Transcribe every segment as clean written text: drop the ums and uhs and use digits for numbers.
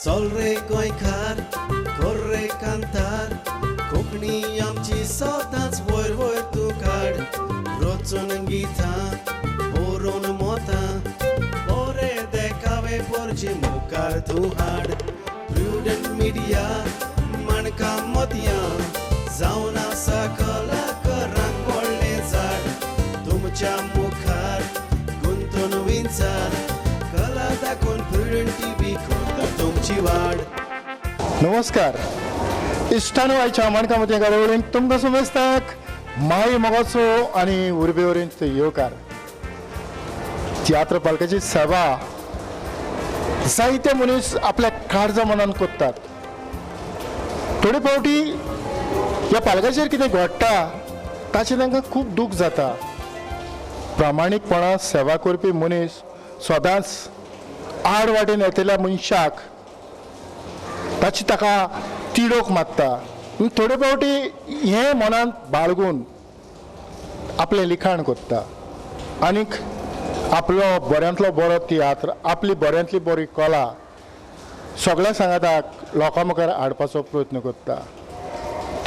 चल रे गोंयकार कर रे कांतार कोंकणी आमची सदांच वयर वयर तूं काड रचून गितां बरोवन मोतां बरे देखावे पोरचे मुखार तूं हाड प्रुडंट मिडिया माणकां मोतयां जावन आसा कलाकारांक व्हडलें झाड तुमच्या मुखार गुंतून विंचार कला दाखोवन प्रुडंट टीव्ही करता तुमची वाड. नमस्कार इश्टानो, आयच्या माणका मोतयां कार्यावळींत तुमकां समेस्ताक माय मोगाचो आनी उर्बे वरेंत येवकार. तियात्र पालकाची सेवा जायते मनीस आपल्या काळजा मनान करतात. थोडे फावटी ह्या पालकाचेर कितें घडटा ताचें तांकां खूब दूख जाता. प्रामाणीकपणान सेवा करपी मनीस सदांच आड वाटेन येतल्या मनशाक ताची ताका तिडोक मारता. थोडे फावटी हें मनांत बाळगून आपलें लिखाण करता आनीक आपलो बऱ्यांतलो बरो तियात्र, आपली बऱ्यांतली बरी कला सगळ्या सांगाताक लोकां मुखार हाडपाचो प्रयत्न करता.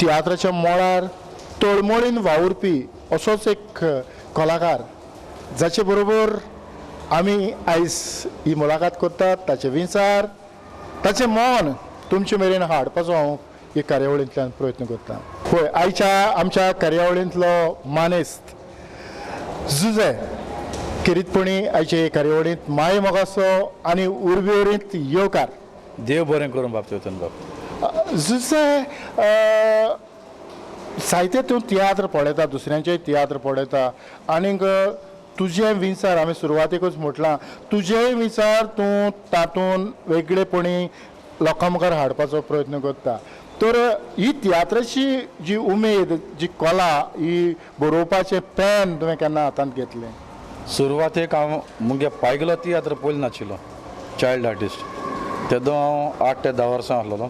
तियात्राच्या मळार तळमळीन वावुरपी असोच एक कलाकार जाचे बरोबर आमी आयज ही मुलाखत करतात. ताचे विचार, ताचें मन तुमचे मेरेन हाडपाचो हांव ही कार्यावळींतल्यान प्रयत्न करता. पळय, आयच्या आमच्या कार्यावळींतलो मानेस्त जुजे खेरीतपणी आयचे कार्यावळींत माय मोगाचो आनी उर्बेवरींत येवकार. देव बरें करूं बाब चेतन बाब. जुजे, जायते तूं तियात्र पळयता, दुसऱ्यांचेय तियात्र पळयता आनीक तुजें विचार आमी सुरवातेकूच म्हटलां, तुजेय विचार तूं तातूंत वेगळेपणी लोकां मुखार हाडपाचो प्रयत्न करता. तर ही तियात्राची जी उमेद, जी कला, ही बरोवपाचें पेन तुवें केन्ना हातांत घेतलें? सुरवातेक हांव मुगे पायगलो तियात्र पयलीं नाशिल्लो, चायल्ड आर्टिस्ट. तेदो हांव 8 ते 10 वर्सां आसलेलो.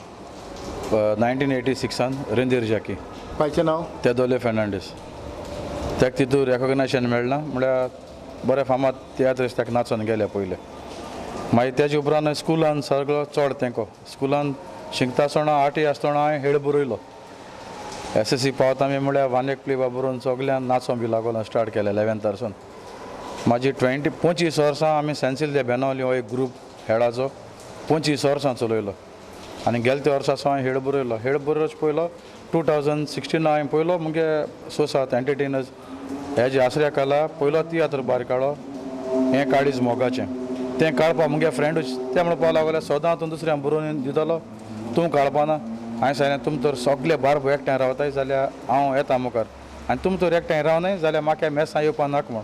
1986 रेंदेर जाकी. पायचें नांव? तेदोले फेर्नांडीस. ताका तितूर रेकोगनायजेशन मेळना, म्हळ्यार बरें फामाद तियात्रिस्ट ताका नाचोन गेले पयले. मागीर तेजे उपरांत स्कुलान सगळो चड तेंको. स्कुलान शिकता आसतना, आठय आसतना हांवें हेळ बरयलो. SSC पावता आमी, म्हळ्यार 1 एक प्ले बरोवन सगळ्यान नाचों बी लागलो स्टार्ट केलें 11th सावन. म्हाजी 25 वर्सां आमी सेन्सिल दे बेनावली हो एक ग्रूप हेळाचो 25 वर्सां चलयलो. आनी गेले ते वर्सा सावन हांवें हेळ बरयलो. हेळ बरोवच पयलो 2016 हांवें पयलो मुगे 6-7 एंटरटेनर्स हेजे आसऱ्या कला पयलो तियात्र भायर काडलो. हें काळीज मोगाचें तें काडपा मुगे फ्रेंडूच ते म्हणपाक लागले सदां तूं दुसऱ्यांक बरोवन दितलो, तूं काडपाना. हांवें सांगलें तुम तर सगळे बारबो एकठांय रावताय जाल्यार हांव येता मुखार, आनी तुम तर एकठांय रावनाय जाल्यार म्हाका मेसां येवपा नाका म्हूण.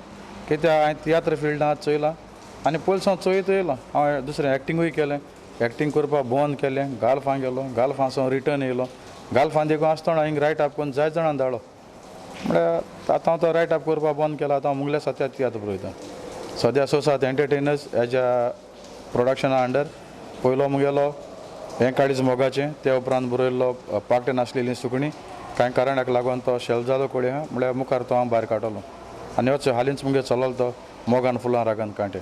कित्याक हांवें तियात्र फिल्डांत चोयलां आनी पयलीं सावन चोयत येयलां. हांवें दुसरें एक्टिंगूय केलें, एक्टींग करपाक बंद केलें, गाल्फां गेलो, गाल्फां सावन रिटर्न येयलो. गाल्फां देखून आसतना हिंग रायट अप करून जायत जाणां धाडलो. म्हळ्यार आतां हांव तो रायट अप करपाक बंद केला. आतां हांव मुगल्या सद्या तियात्र बरयता. सद्या 6-7 एंटरटेनर्स हेज्या प्रोडक्शना अंडर. पयलो मुगेलो हें काळीज मोगाचें, त्या उपरांत बरयल्लो पाकटे नासलेली सुकणी. कांय कारणाक लागून तो शेल जालो कोळी आहा, म्हळ्यार मुखार तो हांव भायर काडटलो. आनी होच हालींच मुगे चललो तो मोगान फुलां रागान कांटे.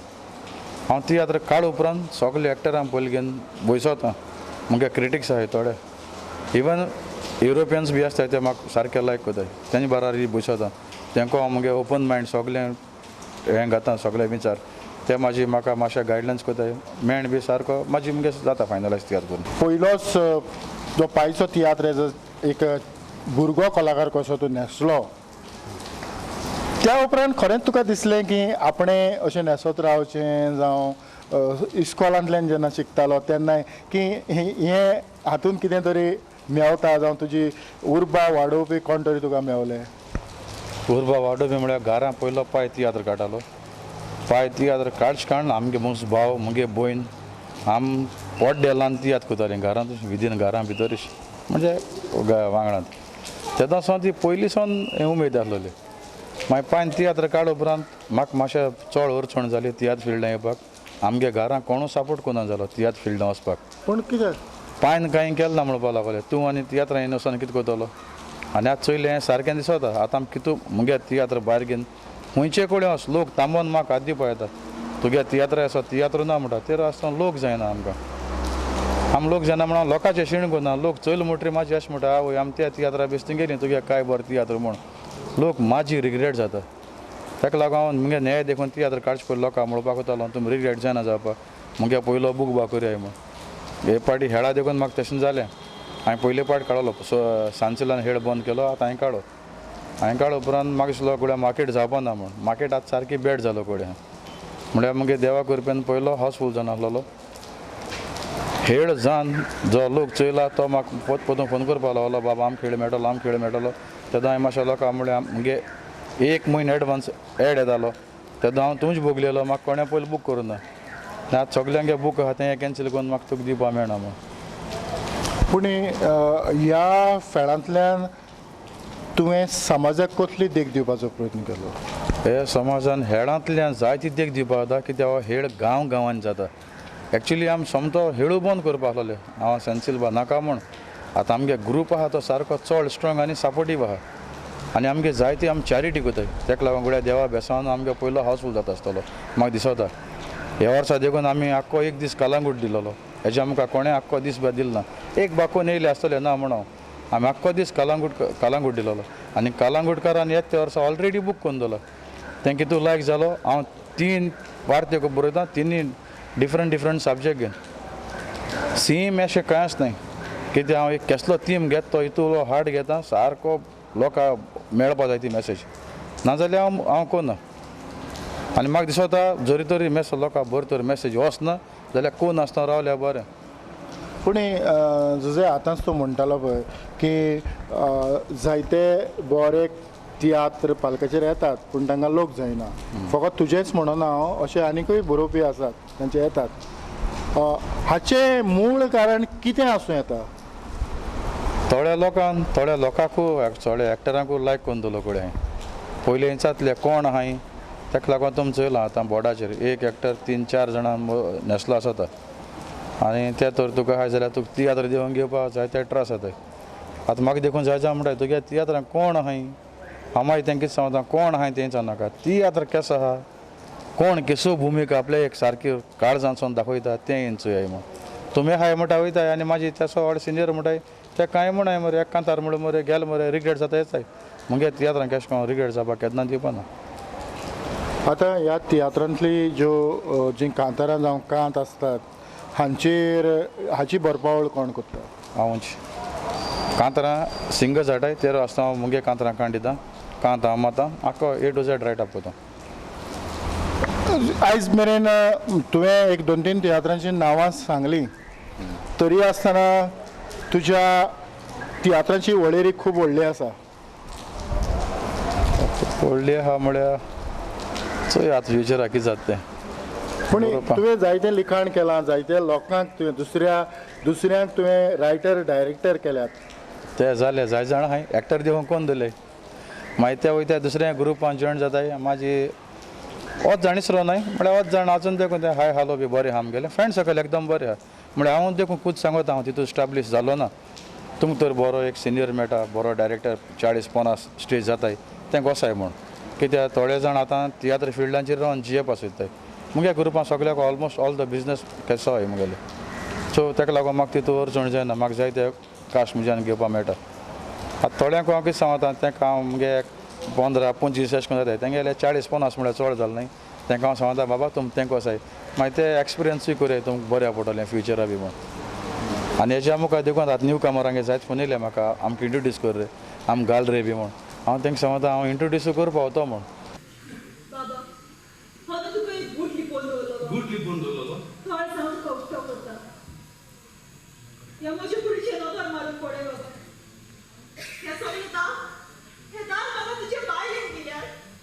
हांव तियात्र काड उपरांत सगळे एक्टरां पयलीं घेवन बयसोता. मुगे क्रिटिक्स आहाय थोडे, इवन युरोपियन्स बी आसताय ते म्हाका सारके लायक करताय, तेंचे बराबर बयसोता. तेंको हांव मुगे ओपन मायंड सगळें हें घाता, सगळे विचार ते म्हाजी म्हाका मातशें गायडलन्स करताय. मेण बी सारको म्हाजी मुगे जाता फायनलायज तियात्र करून. पयलोच जो पायचो तियात्र एक भुरगो कलाकार कसो तूं न्हेसलो, त्या उपरांत खरेंच तुका दिसलें की आपणें अशें न्हेसत रावचें, जावं इस्कॉलांतल्यान जेन्ना शिकतालो तेन्नाय की हें हातूंत कितें तरी मेवता, जावं तुजी उर्बा वाडोवपी कोण तरी तुका मेवलें? उर्बा वाडोवपी म्हळ्यार घरां पयलो पाय तियात्र काडटालो. पाय तियात्र काडच काडून आमगे मुस भाव मुगे भयण आम पोड्डेलान तियात्र करतालीं घरांत, विदीन घरां भितरूच म्हणजे वांगडांत. तेन्ना सावन ती पयलीं सावन हें उमेद आसलेली. मागीर पायन तियात्र काड उपरांत म्हाका मातशें चड अडचण जाली तियात्र फिल्डां येवपाक. आमगे घरां कोणूच सपोर्ट करना जालो तियात्र फिल्डां वचपाक. पूण कित्याक पायन कांय केलें ना म्हणपाक लागले तूं आनी तियात्रां येवन वचोन कितें करतलो. आनी आतां चोयलें हें सारकें दिसता. आतां आमी कितू मुगे तियात्र भायर घेवन खुंयचे कडेन वच लोक थांबोवन म्हाका हात दिवपा येता, तुगे तियात्र आसा तियात्र ना म्हणटा, तेर आसतना लोक जायना आमकां. आम लोक जेन्ना म्हणून लोकांचे शिण करना, लोक चोयल म्हणटरी मातशें अशें म्हणटा, आवय आमी त्या तियात्रा बेस्ती गेली तुगे काय बरो तियात्र म्हूण, लोक माजी रिग्रेट जाता. ताका लागून हांव मुगे न्याय देखून तियात्र काडचे पयलीं लोकांक म्हणपाक वतालो, तुमी रिग्रेट जायना जावपाक, मुगे पयलो बूक बा करया म्हूण. हे पाटी हेळा देखून म्हाका तशें जालें. हांवें पयले पाट काडलो, सांसिलान हेळ बंद केलो, आतां हांवें काडलो. हांवें काडलो उपरांत म्हाका दिसलो कुड्या मार्केट जावपा ना म्हूण, मार्केट आतां सारकी बॅड जालो कुड्या. म्हळ्यार मुगे देवा कृपेन पयलो हावसफूल जावन आसलेलो. हेळ जावन जो लोक चोयला तो म्हाका पोत पोतून फोन करपाक लागलो, बाबा आमकां खेळ मेळटलो, आमकां खेळ मेळटलो. तेन्ना हांवें मातशें लोकांक म्हळ्यार मुगे 1 म्हयनो एडवान्स एड येतालो, तेन्ना हांव तुमचे भोगलेलो, म्हाका कोणें पयलीं बूक करूं ना. आतां सगल्यांगे बूक आहा तें कॅन्सल करून म्हाका तुका दिवपाक मेळना म्हूण. पूण ह्या फेळांतल्यान तुवें समाजाक कसली देख दिवपाचो प्रयत्न केलो? हे समाजान हेळांतल्यान जायती देख दिवपाक जाता, कित्याक हो हेळ गांव गांवांनी जाता. एक्चुली आमी सोमतो हेळू बंद करपाक आसलेले, हांव सेन्सील बा नाका म्हूण. आतां आमगे ग्रूप आहा तो सारको चड स्ट्रोंग आनी सपोर्टीव आहा, आनी आमगे जायती आमी चॅरिटी करताय. ताका लागून गुड्या देवा बेसावन आमगे पयलो हावसफूल जाता आसतलो म्हाका दिसता. ह्या वर्सा देखून आमी आख्खो एक दीस कलांगूट दिलेलो, हेजे आमकां कोणें आख्खो दीस बा दिलो ना, एक बाकोन येयले आसतले ना म्हणून आमी आख्खो दीस कलांगूट दिलेलो. आनी कलांगूटकारान येता त्या वर्सा ऑलरेडी बूक करून दवरलो, तेंका तूं लायक जालो. हांव 3 वार्ते बरयता, 3 डिफरंट डिफरंट सब्जेक्ट घेवन, सेम अशें कांयच न्हय. कित्याक हांव एक केसलो थीम घेता तो इतलो हार्ड घेता, सारको लोकांक मेळपा जाय ती मॅसेज, नाजाल्यार हांव कोन्ना. आनी म्हाका दिसता जरी तरी मेस लोकांक बरो तर मॅसेज वचना जाल्यार कोण आसतना रावल्यार बरें. पूण जुजे आतांच तूं म्हणटालो पळय की जायते बरे तियात्र पालकाचेर येतात पूण तांकां लोक जायना, फकत तुजेंच म्हणना हांव, अशे आनीकूय बरोवपी आसात तांचे येतात. हाचें मूळ कारण कितें आसूं येता? थोड्या लोकांक, थोड्या लोकांकूय, थोड्या एक्टरांकूय लायक करून दवरलो कडेन हांवें. पयलीं जातले कोण आहाय ताका लागून तुमी चोयलां आतां बोर्डाचेर एक एक्टर 3-4 जाणां न्हेसलो आसता, आनी ते तर तुका आहाय जाल्यार तुका तियात्र दिवन घेवपाक जायते त्रास जाताय. आतां म्हाका देखून जाय जाय म्हणटाय तुगे तियात्रांक कोण आहाय, हांव मागीर तेंकां कितें सांगता, कोण आहाय तें नाका, तियात्र केसो आहा, कोण केसो भुमिका आपल्या एक सारकी काळजांतसून दाखयता तें चोयाय म्हूण. तुमी आहाय म्हणटा वयताय आनी मागीर तेसो व्हड सिनियर म्हणटाय ते कांय म्हणाय मरे, एक कांतार म्हणून मरे गेले मरे, रिग्रेट जाता येताय. मुगे तियात्रांक केशें कोन्न रिग्रेट जावपाक केन्ना दिवपा ना. आतां ह्या तियात्रांतली ज्यो जीं कांतारां जावं कांत आसतात हांचेर हाची बरपावळ कोण करता? हांवूच कांतारां सिंगर्स हाडटाय, तेर आसतना हांव मुगे कांतारां काण दिता, कांत हांव मारता, आख्खो ए टू झेड रायट अप करता. आयज मेरेन तुवें 1, 2, 3 तियात्रांचीं नांवां सांगलीं, तरी आसतना तुज्या तियात्रांची वळेरी खूब व्हडली आसा. व्हडली आहा म्हळ्यार चोय आतां फ्युचराक कितें जाता तें. पूण तुवें जायतें लिखाण केलां, जायते लोकांक तुवें दुसऱ्यांक तुवें रायटर डायरेक्टर केल्यात. ते जाले जाय जाण आहाय, एक्टर दिवंक कोण दिले, मागीर ते वयता दुसऱ्या ग्रुपान जॉयन जाताय. माजी ओत जाण इसरो न्हय म्हळ्यार ओत जाण आजून देखून ते हाय हालो बी बरें आहा आमगेलें फ्रेंड सर्कल एकदम बरें आहा. म्हळ्यार हांव देखून खूद सांगता, हांव तितून स्टाब्लीश जालो ना, तुमकां तर बरो एक सिनियर मेळटा, बरो डायरेक्टर 40-50 स्टेज जाताय तें गोसाय म्हूण. कित्याक थोडे जाण आतां तियात्र फिल्डांचेर रावन जियेवपा सोदताय. मुगे ग्रुपान सगळ्याक ऑलमोस्ट ऑल the business केसो आहाय मुगेले, सो ताका लागून म्हाका तितून अडचण जायना, म्हाका जाय ते कास्ट म्हज्यान घेवपाक मेळटा. आतां थोड्यांक हांव कितें सांगता, तांकां हांव मुगे 15-25 अशें करून जाताय, तेंगेले 40-50 म्हळ्यार चड जालें न्हय, तांकां हांव सांगता बाबा तुम तेंको आसाय, मागीर ते एक्सपिरियन्सूय करया, तुमकां बऱ्या पडटलें फ्युचरा बी म्हूण. आनी हेज्या मुखार देखून आतां न्यू कामरांगे जायत फोन येयले म्हाका, आमकां इंट्रोड्यूस कर रे, आमकां घाल रे बी म्हूण. हांव तांकां सांगता हांव इंट्रोड्यूसूय करपाक वता म्हूण.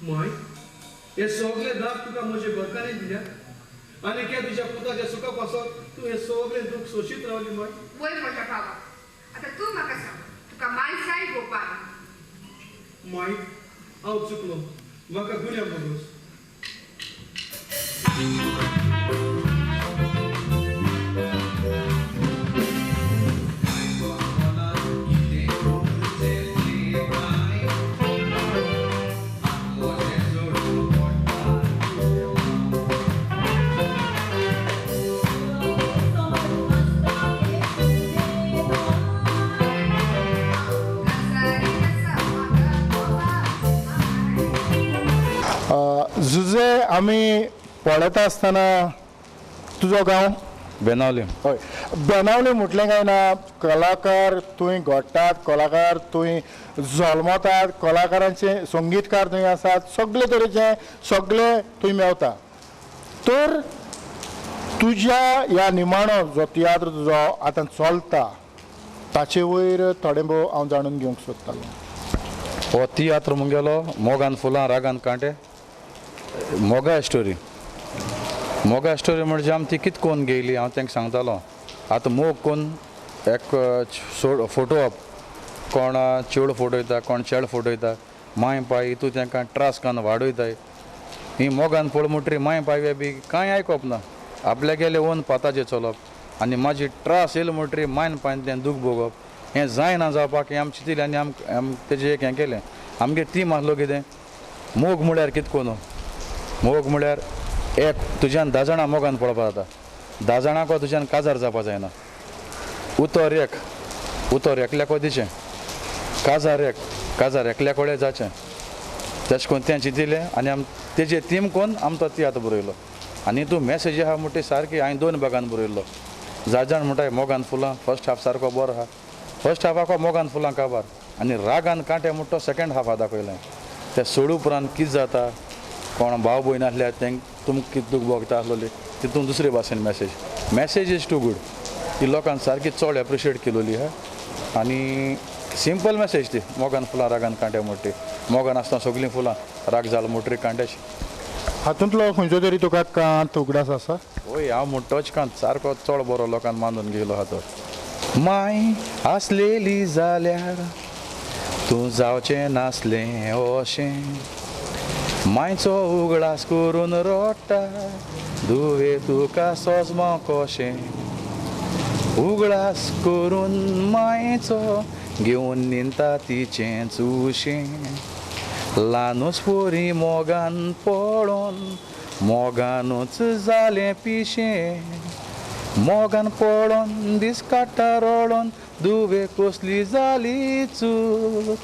माय, हे सगळे दाग तुका म्हजे घरकान्नीन दिल्या आनी क्या तुज्या पुताच्या सुखा पासत तूं हे सगळे दुःख सोशीत रावली माय. वय म्हज्या भावा, आतां तूं म्हाका सांग, तुका माय जाय गो बाय? माय, हांव चुकलो, म्हाका गुन्यांव भोगोस. आमी पळयता आसतना तुजो गांव बेनावली. हय, बेनावली म्हटलें काय ना कलाकार थंय घडटात, कलाकार थंय जल्मतात, कलाकारांचे संगीतकार थंय आसात, सगळे तरेचे सगळे थंय मेवता. तर तुज्या ह्या निमाणो जो तियात्र तुजो आतां चलता ताचे वयर थोडें भोव हांव जाणून घेवंक सोदतालो. हो तियात्र मुगेलो मोगान फुलां रागान कांटे, मोगा स्टोरी. मोगा स्टोरी म्हणजे आमी ती कित कोन्न गेली हांव तांकां सांगतालो. आतां मोग कोन्न एक फोटोवप, कोण चेडो फोटोयता कोण चेड फोटोयता, मांय पाय हितू तांकां त्रास कन्न वाडयताय. ही मोगान पळ म्हणटरी मांय पाय बी कांय आयकप ना, आपल्या गेले ओन पाताचेर चलप आनी माजी त्रास येयलो म्हणटरी मायन पायन तें दूख भोगप, हें जायना जावपाक हें आमी चिंतलें आनी आम तेजें एक हें केलें. आमगेर ती आसलो कितें मोग म्हळ्यार कितें कोन्न, मोग म्हळ्यार एक तुज्यान 10 जाणां मोगान पळोवपा जाता, 10 जाणांक तुज्यान काजार जावपा जायना. उतर एक, उतर एकल्याको दिचें, काजार एक, काजार एकल्या कडेन जाचें. तेश कोन्न तें चिंतिलें आनी आम तेजें थीम कोन्न आम तो तियात्र बरयलो. आनी तूं मॅसेज आहा म्हणटा सारकी हांवें 2 भागान बरयल्लो. जाय जाण म्हणटाय मोगान फुलां फर्स्ट हाफ सारको बरो आहा, फर्स्ट हाफाको मोगान फुलां काबार आनी रागान कांटे म्हणटा तो सेकेंड हाफा दाखयलें. ते सोडू उपरांत कितें जाता, कोण भाव भयण आसल्यार तेंक तुमकां कितें दूख भोगता आसलोली तितून दुसरे भाशेन message. Message is too good, ती लोकांक सारकी चड एप्रिशिएट केलोली आहा. आनी सिंपल मॅसेज ती मोगान फुलां रागान कांटे म्हणटा, मोगान आसतना सगळीं फुलां, राग जालो म्हणटरी कांट्याची. हातूंतलो खंयचो तरी तुका कांत उगडास आसा? हय, हांव म्हणटोच कांत सारको चड बरो लोकांक मानून गेलो आहा तो. माय आसलेली जाल्यार तूं जावचें नासलें अशें, मायचो उगडास करून रडटा दुवे तुका सोजमो कशें, उगडास करून मायचो घेवन न्हिदता तिचें चुशें, ल्हानूच पोरी मोगान पळोवन मोगानूच जालें पिशें, मोगान पळोवन दीस काडटा रडोन दुवे कसली जाली चूक,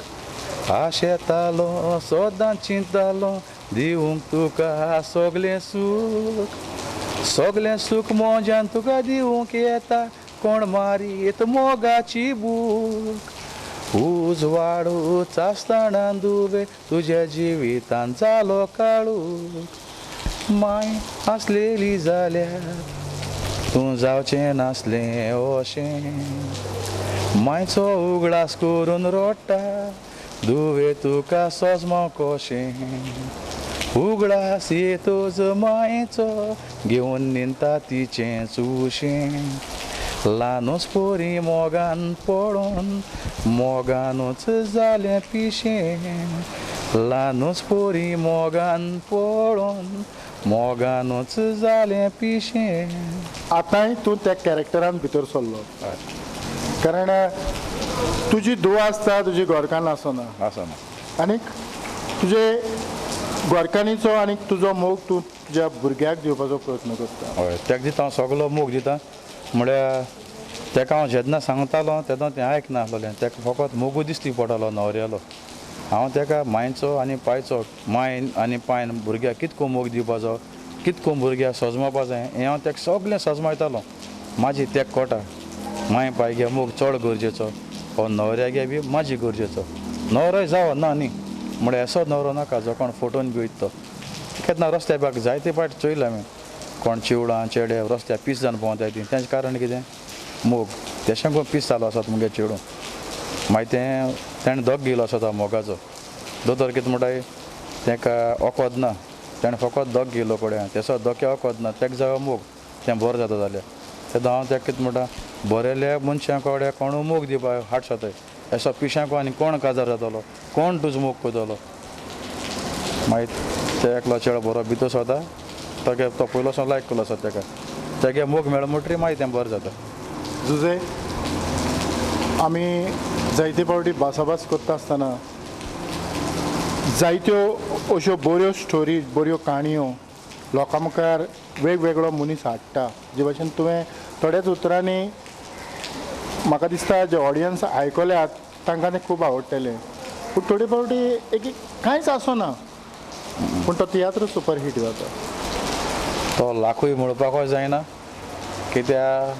आशेतालो सदां चिंतालो दिवंक तुका सगलें सूख, सगलें सूख मोज्यान तुका दिवंक येता कोण मारीत मोगाची बूक, उजवाडूच आसतना दुवे तुज्या जिवितान जालो काळूक, माय आसलेली जाल्यार तूं जावचें नासलें अशें, मायचो उगडास करून रडटा दुवे तुका सोजमो कशें, उगडास येतोच मायचो घेवन न्हिदता तिचें चुशें, ल्हानूच पोरी मोगान पळोवन मोगानूच जालें पिशें, ल्हानूच पोरी मोगान पळोवन मोगानूच जालें पिशें. आतांय तूं त्या कॅरेक्टरान भितर सरलो, कारण तुजी धूव आसता तुजी घरकान्न आसना, आसना, आनीक तुजे घरकान्नीचो आनी तुजो मोग तूं तुज्या भुरग्याक दिवपाचो प्रयत्न करता. हय, तेका दिता हांव सगलो मोग दिता. म्हळ्यार तेका हांव जेन्ना सांगतालो तेन्ना तें आयकनासलें, तेका फकत मोगू दिसती पडटालो न्हवऱ्यालो. हांव तेका मांयचो आनी पायचो, मांयन आनी पायन भुरग्याक कितको मोग दिवपाचो, कितको भुरग्याक सजमावपा जाय हें हांव तेका सगलें सजमायतालो. म्हाजी तेका कोटा मांय पायगे मोग चड गरजेचो, हो न्हवऱ्यागे बी म्हाजी गरजेचो. न्हवरोय जावो ना न्ही म्हळ्यार असो न्हवरो नाका जो कोण फोटोन बी वयता तो. केन्ना रस्त्या बाग जायते फावट चोयला आमी कोण चिवडां चेडे रस्त्यार पीस जावन भोंवताय ती, तेंचें कारण कितें मोग. तेशें कोण पीस जालो आसत मुगे चेडूं, मागीर तें तेणें धग घेयलो आसता मोगाचो. दोतोर कितें म्हणटाय तेका वखद ना, तेणें फकत धग घेयलो कडेन, तेसो धोक्या वखद ना, तेका जावो मोग, तें बरें जाता जाल्यार. तेन्ना हांव तेका कितें म्हणटा, बरेल्या मनशां कडेन कोणूय मोग दिवपाक हाड सोताय, असो पिशांक आनी कोण काजार जातलो, कोण तुजो मोग करतलो. मागीर ते एकलो चेडो बरो भितर सोता, तागे तो पयलो सावन लायक केलो आसा तेका, तेगे मोग मेळ्ळो म्हणटरी मागीर तें बरें जाता. जुजे, आमी जायते फावटी भासाभास करता आसतना जायत्यो अश्यो बऱ्यो स्टोरीज, बऱ्यो काणयो लोकां मुखार वेगवेगळो मनीस हाडटा. जे भाशेन तुवें थोड्याच उतरांनी म्हाका दिसता जे ऑडियन्स आयकल्यात तांकां तें खूब आवडटलें. पूण थोडे फावटी एक कांयच आसना, पूण तो तियात्र सुपरहीट जाता. तो लाखूय म्हणपाकूय जायना कित्याक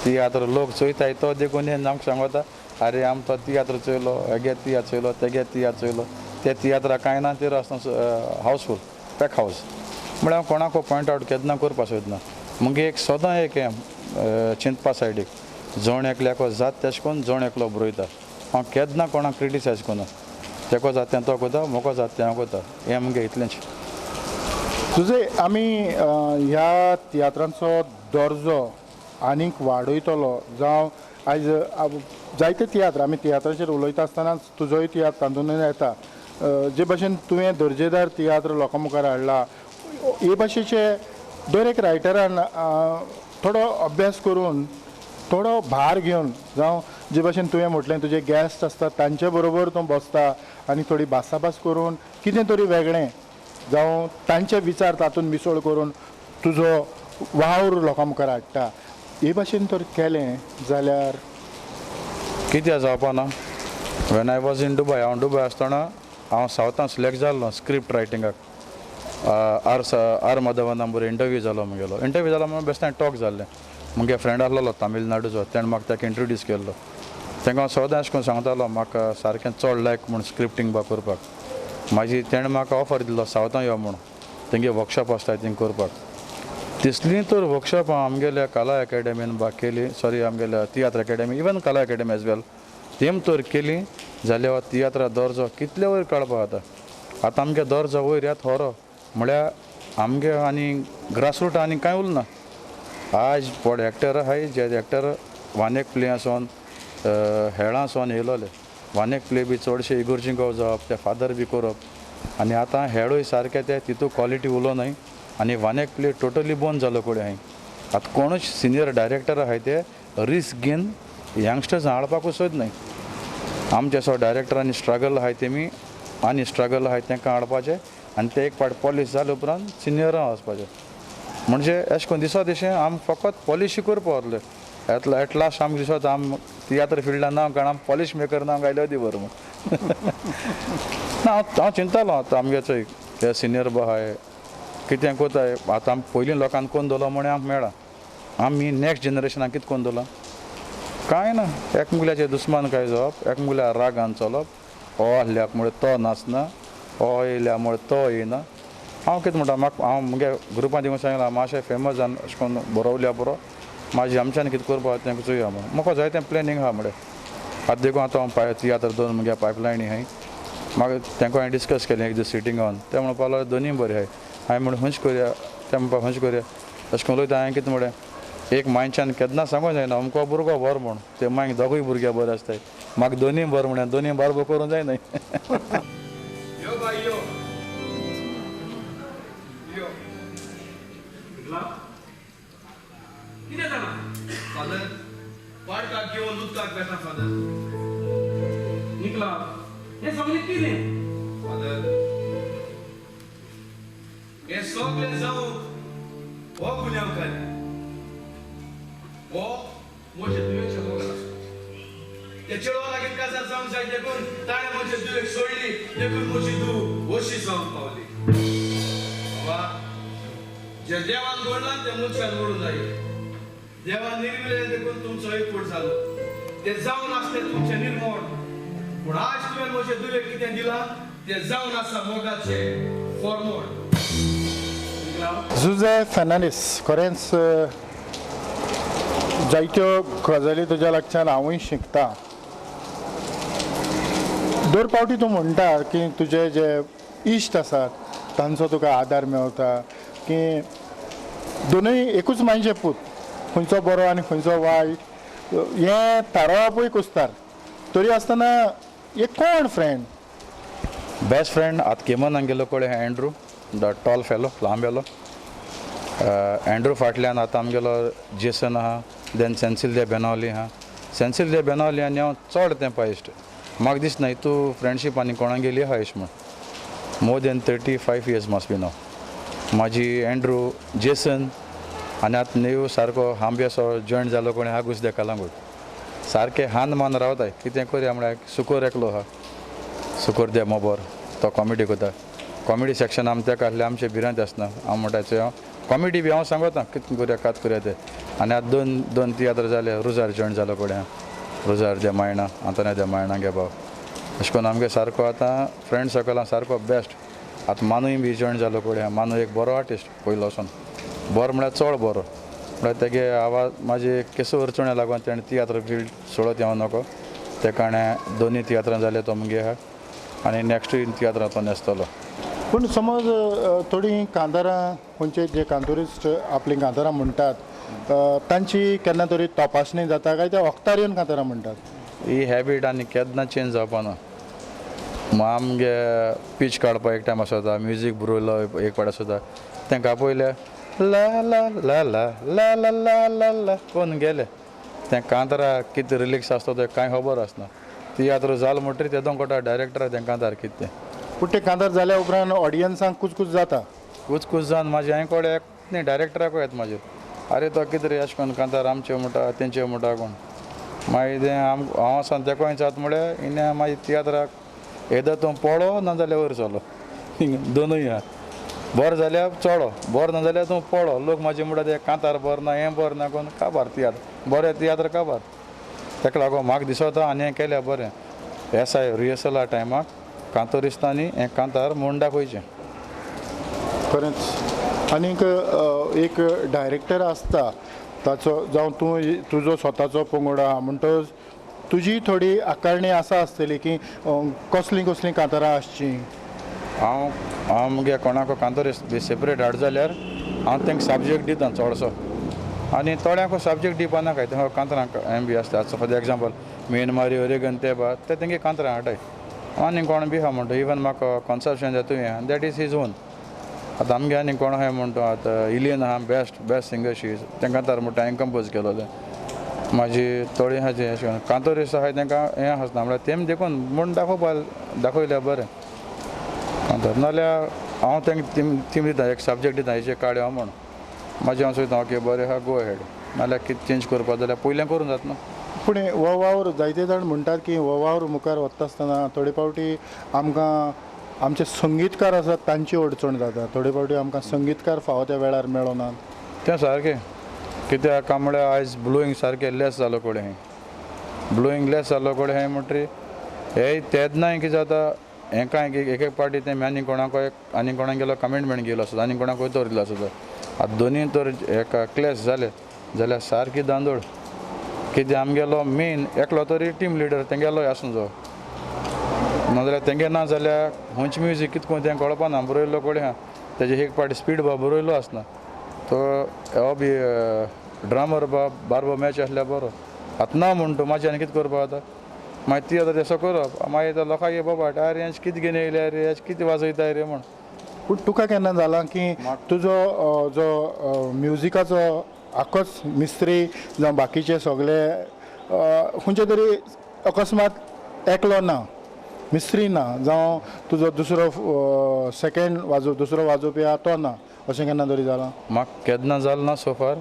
तियात्र लोक चोयताय तो देखून आमकां सांगता अरे आम तो तियात्र चोयलो हेगे तियात्र चोयलो तेगे तियात्र चोयलो ते तियात्रा कांय ना ते आसतना हावसफूल पॅक हावस म्हळ्यार हांव कोणाको पॉयंट आवट केन्ना करपाक सोदना. मुगे एक सदां एक हें चिंतपा सायडीक जण एकल्याको जात तेश कोन्न जण एकलो बरयता. हांव केन्ना कोणाक क्रिटिसायज करना. तेको जात तें तो कोता म्हाका जात तें हांव कोता हें मुगे इतलेंच. तुजे आमी ह्या तियात्रांचो दर्जो आनीक वाडयतलो जावं आयज जायते तियात्र आमी तियात्राचेर उलयता आसतना तुजोय तियात्र तातूंत येता. जे भाशेन तुवें दर्जेदार तियात्र लोकां मुखार हाडला हे भाशेचे दर एक रायटरान थोडो अभ्यास करून थोडो भार घेवन जावं जे भाशेन तुवें म्हटलें तुजे गॅस्ट आसता तांचे बरोबर तूं बसता आनी थोडी भासाभास करून कितें तरी वेगळें जावं तांचे विचार तातूंत मिसळ करून तुजो वावर लोकां मुखार हाडटा. हे भाशेन तर केलें जाल्यार कित्याक जावपा ना. When I was in Dubai, हांव दुबय आसतना हांव सावथान सिलेक्ट जाल्लो स्क्रिप्ट रायटिंगाक. आर आर माधवना बरोबर इंटरव्यू जालो मुगेलो. इंटरव्यू जालो म्हणून बेश्टें टॉक जाल्लें. मुगे फ्रेंड आसलेलो तामिळनाडूचो तेणें म्हाका ताका इंट्रोड्यूस केल्लो. तांकां हांव सदां अशें करून सांगतालो म्हाका सारकें चड लायक म्हूण स्क्रिप्टींग बा करपाक. मागीर तेणें म्हाका ऑफर दिल्लो सावथान यो म्हूण तेंगे वर्कशॉप आसता थिंग करपाक. तिसलीं तर वर्कशॉप आमगेल्या कला एकाडेमीन बा केली सॉरी आमगेल्या तियात्र academy even Kala academy as well तेम तर केली जाल्यार तियात्रा दर्जो कितले वयर काडपाक जाता. आतां आमगे दर्जो वयर येता खरो म्हळ्यार आमगे आनी ग्रासरूट आनी कांय उरना. आज पोड एक्टर आहाय जे एक्टर वानेक प्ले आसोन हेळां आसोन येयलोले वानेक प्ले बी चडशे इगोर्जिंगो जावप ते फादर बी करप आनी आतां हेळूय सारके ते तितू क्वॉलिटी उलो न्हय आनी वानेक प्ले टोटली बंद जालो कडेन हांवें. आतां कोणूच सिनियर डायरेक्टर आहाय ते रिस्क घेवन यंगस्टर्स हाडपाकूच सोद न्हय. आमचे असो डायरेक्टरांनी स्ट्रगल आहाय तेमी आनी स्ट्रगल आहाय तांकां हाडपाचें आनी ते एक पाट पॉलिश जाले उपरांत सिनियरां वचपाचें. म्हणजे अशें करून दिसत अशें आम फकत पॉलिशी करपा उरले. एट लास्ट आमकां दिसत आम तियात्र फिल्डान ना कारण आम पॉलिश मेकर ना गायलो दी बरो म्हूण. ना हांव चिंतालो आतां आमगे चोय ते सिनियर बा आहाय कितें कोताय आतां आम पयलीं लोकांक कोण दवरलो म्हण आमकां मेळ्ळा. आमी नॅक्स्ट जनरेशनाक कितें कोण दवरलां कांय ना. एक मुगल्याचें दुस्मान काय जावप एक मुगल्या रागान चलप हो आहल्याक म्हळ्यार तो नाचना हो येयल्या म्हळ्यार तो येयना. हांव कितें म्हणटा म्हाका हांव मुगे ग्रुपान दिवन सांगलां मातशें फेमस जावन अशें करून बरोवल्या बरो मागीर आमच्यान कितें करपाक तें चोया म्हूण. म्हाका जायतें प्लॅनिंग आहा म्हळ्यार आतां देखून आतां हांव तियात्र दोन मुगे पायपलायनी आहाय म्हाका तांकां हांवें डिस्कस केलें एक दीस सिटींगान. ते म्हणपाक लागले दोनूय बरें आहाय. हांवें म्हणलें खंयच करया ते म्हणपाक खंयच करया अशें करून उलयता. हांवें कितें म्हणलें एक मायच्यान केन्ना सांगूंक जायना अमको भुरगो बरो म्हूण ते मागीर दोगूय भुरगे बरे आसताय म्हाका दोनूय बरो म्हणल्यार दोनूय बारबो करूंक जाय न्हय. यो बाय यो यो कितें जालां फादर पाडकाक घेवन उदकाक वेता फादर निकला हें सगळें कितें फादर हें सगळें जावं हो गुन्यांवकारी हो म्हजे दुयेंच्या मोगान आसा. ते चेडवा लागीं काजार जावंक जाय देखून ताणें म्हजे दुयेक सोडली देखून म्हजी धूव अशी जावंक पावली. बाबा जे देवान घडलां तें मनशान घडूंक जाय. देवान निर्मिलें देखून तुमचो एकवट जालो तें जावन आसलें तुमचें निर्मोण. पूण आज तुवें म्हजे दुयेक कितें दिलां तें जावन आसा मोगाचें फॉर्मोण. जुझे फर्नांडीस खरेंच जायत्यो गजाली तुज्या लागच्यान हांवूय शिकता. दर पावटी तूं म्हणटा की तुजे जे इश्ट आसात तांचो तुका आदार मेवता की दोनूय एकूच मायचे पूत खंयचो बरो आनी खंयचो वायट हें थारावपूय कुस्तार. तरी आसतना एक कोण फ्रेंड बेस्ट फ्रेंड आतां केमन आमगेलो कडेन एंड्रू the tall fellow लांबेलो एंड्रू फाटल्यान आतां आमगेलो जेसन आहा then सेन्सिल दे बेनावली आहा. सेन्सिल दे बेनावली आनी हांव चड तें पायश्ट म्हाका दिसना हितू फ्रेंडशीप आनी कोणागेली आहा अशें म्हूण. More than 35 years must be now. म्हाजी एंड्रू जेसन आनी आतां न्यू सारको आमगे असो जॉयंट जालो कोणी आगूस दे कलांगूट सारकें हान मान रावताय कितें करया म्हळ्यार सुकोर एकलो आहा सुकोर दे मोबोर तो कॉमेडी करता. कॉमेडी सेक्शन आम तेका आसलें आमचें भिरांत आसना. हांव म्हणटा चोय हांव कॉमेडी बी हांव सांगता कितें करुया कात करुया तें. आनी आतां दोन दोन तियात्र जाले रुजार जॉयन जालो कडेन रुजार दे मायणा आंतोना दे मायणा गे भाव अशें करून आमगे सारको आतां फ्रेंड सर्कलान सारको बेस्ट. आतां मानूय बी जॉयन जालो कडेन. मानू एक बरो आर्टिस्ट पयलो वचोन बरो म्हळ्यार चड बरो म्हळ्यार तेगे आवाज म्हाजे केसो अडचण्या लागून तेणें तियात्र फिल्ड सोडत येवं नको तेका हाणें दोनूय तियात्रां जाले तो मुगे आहा आनी नॅक्स्टूय तियात्रां तो न्हेसतलो. पूण समज थोडीं कांतारां खंयचे जे कांतोरिस्ट आपलीं कांतारां म्हणटात तांची केन्ना तरी तपासणी जाता काय ते वखदार येवन कांतारां म्हणटात? ही हॅबीट आनी केन्ना चेंज जावपाना. आमगे पीच काडपाक एक टायम आसता म्युजीक बरयलो एक पाट आसता तांकां पयले ला ला ला ला ला ला ला ला ला कोण गेले तें कांतारा कितें रिलिक्स आसता तें कांय खबर आसना. तियात्र जालो म्हणटरीर तेदों कोटा डायरेक्टरा तें कांतार कितें तें. पूण तें कांतार जाल्या उपरांत ऑडियन्सांक कुचकूच जाता. कुचकूच जावन म्हाजे हांवें कोडे न्ही डायरेक्टराकूय येता म्हाजेर आरे तो कितें रे अशें करून कांतार आमचें म्हणटा तेंचें म्हणटा कोण मागीर तें हांव आसा तेका जाता म्हळ्यार हिणें मागीर तियात्राक एकदां तूं पळो ना जाल्यार वयर चलो दोनूय आहा. बरो जाल्यार चलो बरो ना जाल्यार तूं पळो. लोक म्हाजे म्हणटा तें कांतार बरो ना हें बरें ना कोण काबार तियात्र बरें तियात्र काबार. ताका लागून म्हाका दिसता आनी हें केल्यार बरें एस I रिहर्सला टायमाक कांतोरिस्तांनी हें कांतार म्हूण दाखोवचें. खरेंच आनीक एक डायरेक्टर आसता ताचो जावं तूं तुजो स्वताचो पंगड आहा म्हणटकच तुजी थोडी आकारणी आसा आसतली की कसलीं कसलीं कांतारां आसचीं? हांव हांव मुगे कोणाक कांतोरिस्ट बी सेपरेट हाड जाल्यार हांव तांकां सब्जेक्ट दिता चडसो आनी थोड्यांक सब्जेक्ट दिवपा नाकाय तें कांतरां हें बी आसता. आतां फॉर एग्जाम्पल मेन मारियो रेगन ते बा ते तेंगे कांतरां हाडटाय आनी कोण बी आहा म्हणटा इवन म्हाका conception जातूय that is his own. आतां आमगे आनी कोण आहाय म्हणटा आतां इलियन आहा बेस्ट बेस्ट सिंगर शी तेंकां तर म्हणटा हांवें कंपोज केलोलें म्हाजी थोडी आहा जी अशें कांतोरिस्ट आहाय तेंकां हें आसना म्हळ्यार तेम देखून म्हूण दाखोवपा दाखयल्यार बरें कांतार. नाल्यार हांव तांकां थीम दिता एक सब्जेक्ट दिता हेचे काडया म्हूण म्हाजें हांव चोयता ओके बरें आहा गो हेड नाल्यार कितें चेंज करपा जाल्यार पयलें करूं जाता. पूण हो वावर जायते जाण म्हणटात की हो वावर मुखार वता आसतना थोडे फावटी आमकां आमचे संगीतकार आसात तांची अडचण जाता थोडे फावटी आमकां संगीतकार फावो त्या वेळार मेळना. तें सारकें कित्याक काय म्हळ्यार आयज ब्लोईंग सारकें लेस जालो कडेन ब्लोईंग लेस जालो कडेन हें म्हणटरी हे तेन्नाय कितें जाता हें कांय एक एक पार्टी तें आनी कोणाक आनी कोणाक गेलो कमिटमेंट गेलो आसता आनी कोणाक तर दिलो आसता. आतां दोनूय तर एका क्लॅश जाले जाल्यार सारकी दांदोळ कितें आमगेलो मेन एकलो तरी टीम लिडर तेंगेलो आसूं जावो नाजाल्यार तेंगे ना जाल्यार खंयचें म्युजीक कितें करून तें कळपा ना. बरयल्लो कडेन आहा तेजे एक पार्टी स्पीड बा बरयल्लो आसना तो हो बी ड्रामर बा बारबो मॅच आसल्यार बरो. आतां ना म्हणटा म्हाजें आनी कितें करपा आतां मागीर ती आतां तेसो करप मागीर आतां लोकांक बाबा आरे हें कितें घेवन येयल्या रे हें कितें वाजयता रे म्हूण. पूण तुका केन्ना जालां की तुजो जो म्युजिकाचो आखोच मिस्त्री जावं बाकीचे सगळे खंयचे तरी अकस्मात एकलो ना मिस्त्री ना जावं तुजो दुसरो सेकेंड वाजोवपी दुसरो वाजोवपी आहा तो ना अशें केन्ना तरी जालां? म्हाका केन्ना जालें ना सोफार.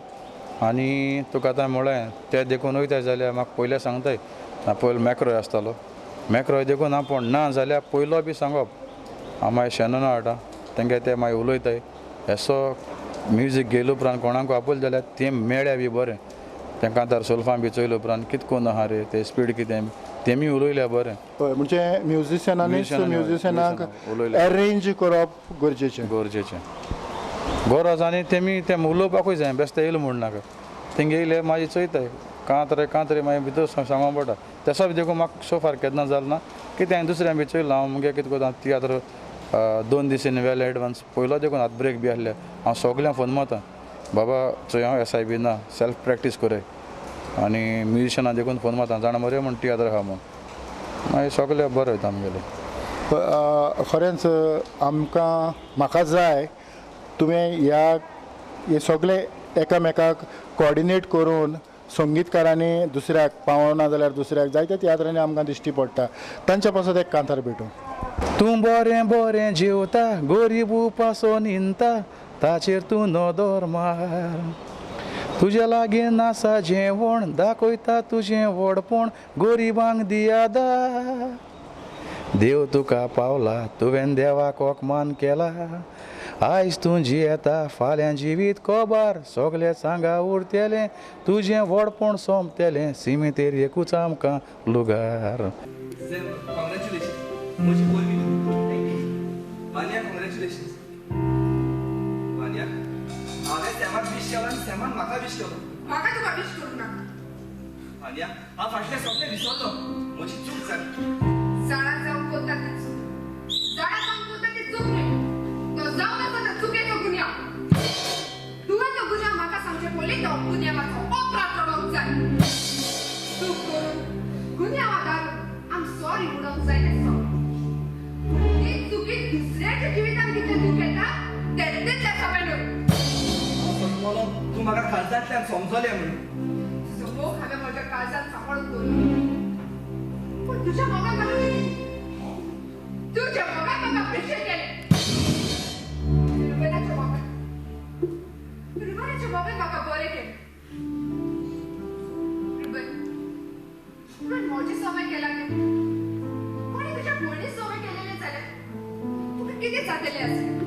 आनी तुका आतां म्हळें तें देखून वयता जाल्यार म्हाका पयलें सांगताय ना पयलो मॅक्रोय आसतालो मॅक्रोय देखून हांव पूण ना जाल्यार पयलो बी सांगप हांव मागीर शेनोना हाडटा तेंगे ते मागीर उलयताय येसो म्युजीक गेले उपरांत कोणाक आपयलें जाल्यार तें मेळ्ळ्या बी बरें तेंकां तर सोल्फां बी चोयले उपरांत कितें करून आहा रे ते स्पीड कितें तेमी उलयल्या बरें. हय म्हणजे म्युजिशनाक अरेंज करप गरजेचें गरजेचें गरज आनी तेमी तें उलोवपाकूय जाय बेश्टें येयलें म्हूण नाका तेंगे येयले मागीर चोयताय कांत रे मागीर भितर सांगूंक पडटा. तेसो बी देखून म्हाका सो फार केन्ना जालें ना कितें हांवें दुसऱ्यां बी चोयलां हांव मुगे कितें करता तियात्र दोन दिसांनी वेल एडवान्स पयलो देखून आतां ब्रेक बी आसले हांव सगल्यांक फोन मारता बाबा चोय हांव एस I बी ना सेल्फ प्रॅक्टीस करय आनी म्युजिशनां देखून फोन मारता जाणा मरे म्हूण तियात्र आहा म्हूण मागीर सगळे बरें वयता आमगेलें. खरेंच आमकां म्हाका जाय तुवें ह्या हे सगळे एकामेकाक कोऑर्डिनेट करून संगीतकारांनी दुसऱ्याक पावना जाल्यार दुसऱ्याक जायत्या तियात्रांनी आमकां दिश्टी पडटा तांच्या पासत एक कांतार भेटूं. तूं बरें बरें जेवता गरीब उपासो न्हिदता ताचेर तूं नदर मार तुज्या लागीं नासा जेवण दाखयता तुजें व्हडपण गरिबांक दियादा देव तुका पावला तुवें देवाक मान केला आयज तूं जियेता फाल्यां जिवीत कोबार सगळे सांगा उरतलें तुजें व्हडपण सोंपतलें सिमेतेर एकूच आमकां लुगार. तूं म्हाका काळजांतल्यान समजलें म्हणून तुजो मोग हांवें म्हज्या काळजांत सांबाळून दवरलो पूण तुज्या मोगान म्हाका तुज्या मोगान म्हाका पिशें केलें. रुबनाच्या मोगान रुबनाच्या मोगान म्हाका बरें केलें. रुबन तुवें म्हजें सवय केला न्ही कोणी तुज्या भयणी सवय केलेलें जाल्यार तुका कितें जातलें आसलें.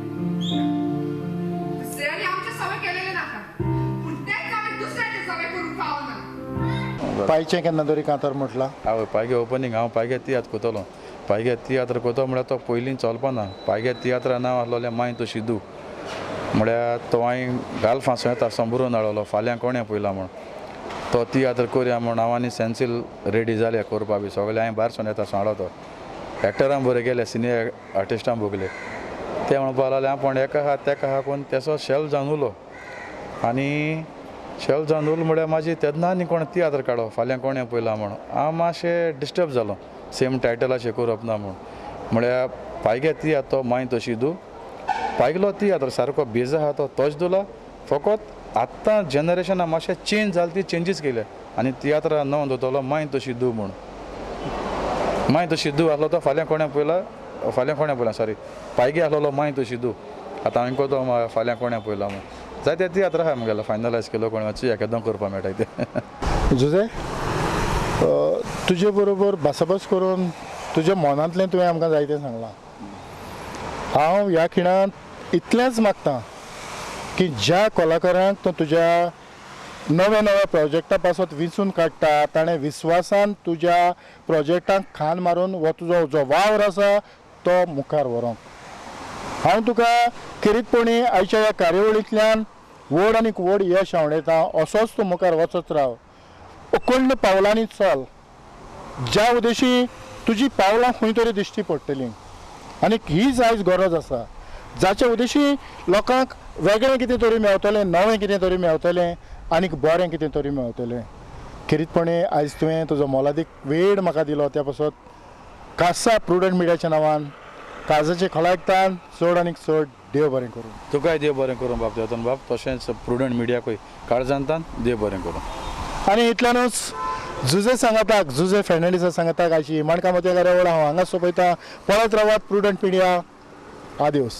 दुसऱ्यांनी आमचें सवय केलेलें नाका पूण तेंच हांवें दुसऱ्याचें सवय करूंक फावना. पायचें केन्ना तरी कांतार म्हटलां? हय पायगे ओपनींग हांव पायगे तियात्र कोतलो. पायगे तियात्र कोतो म्हळ्यार तो पयलीं चलपाना. पायगे तियात्रा नांव आसलोलें माय तशी दू म्हळ्यार तो हांवें घाल फांसो येता संबरून हाडलो फाल्यां कोणें पयला म्हूण तो तियात्र करया म्हूण हांव आनी सेन्सील रेडी जाले करपा बी सगळें हांवें भायर सोन येता सांगलो तो एक्टरां बरें गेले सिनियर आर्टिस्टां भोगले ते म्हणपाक लागले हांव पण एका आहा तेका आहा कोण तेसो शेल्फ जावन उरलो आनी शेल्फ जावन उरलो म्हळ्यार मागीर तेन्ना आनी कोण तियात्र काडो फाल्यां कोणें पयला म्हूण हांव मातशें डिस्टर्ब जालो सेम टायटलाचें करप ना म्हूण म्हळ्यार पायगे तियात्र तो माय तशी दू पायगलो तियात्र सारको बेज आहा तो तोच दुला फकत आत्तां जनरेशनां मातशें चेंज जालें ती चेंजीस केले आनी तियात्रा नांव दवरतलो माय तशी दू म्हूण माय तशी दू आसलो तो फाल्यां कोणें पयला फाल्यां कोणें पयला सॉरी पायगे आसलेलो माय तशी दू आतां हांवें कोतो फाल्यां कोणें पयला म्हूण जायते तियात्र आहा म्हगेलो फायनलायज केलो कोणें मातशी एकेदम करपाक मेळटा ते. जुजे तुजे बरोबर भासाभास करून तुज्या मनांतलें तुवें आमकां जायतें सांगलां. हांव ह्या खिणांत इतलेंच मागता की ज्या कलाकारांक तूं तुज्या नव्या नव्या प्रोजेक्टा पासत विंचून काडटा ताणें विस्वासान तुज्या प्रोजेक्टाक खान मारून हो तुजो जो वावर आसा तो मुखार व्हरूंक हांव तुका खेरीतपणी आयच्या ह्या कार्यावळींतल्यान व्हड आनी व्हड यश आंवडेता. असोच तूं मुखार वचत राव, अखंड पावलांनी चल ज्या उद्देशी तुजी पावलां खंय तरी दिश्टी पडटलीं आनी हीच आयज गरज आसा जाच्या उद्देशी लोकांक वेगळें कितें तरी मेवतलें, नवें कितें तरी मेवतलें आनीक बरें कितें तरी मेवतलें. खेरीतपणी आयज तुवें तुजो मोलादीक वेळ म्हाका दिलो त्या पासत खासा प्रुडंट मिडियाच्या नांवान काळजाचे खोलायकतान चड आनीक चड देव बरें करूं. तुकाय देव बरें करूं बाब देवतन बाब, तशेंच प्रुडंट मिडियाकूय काळजांतान देव बरें करूं. आनी इतल्यानूच जुजे सांगाताक जुजे फेर्नांडीसा सांगाताक आयची माणकामोती कार्यावळ हांव हांगा सोंपयता. पळयत रावात प्रुडंट मिडिया. आदियोस.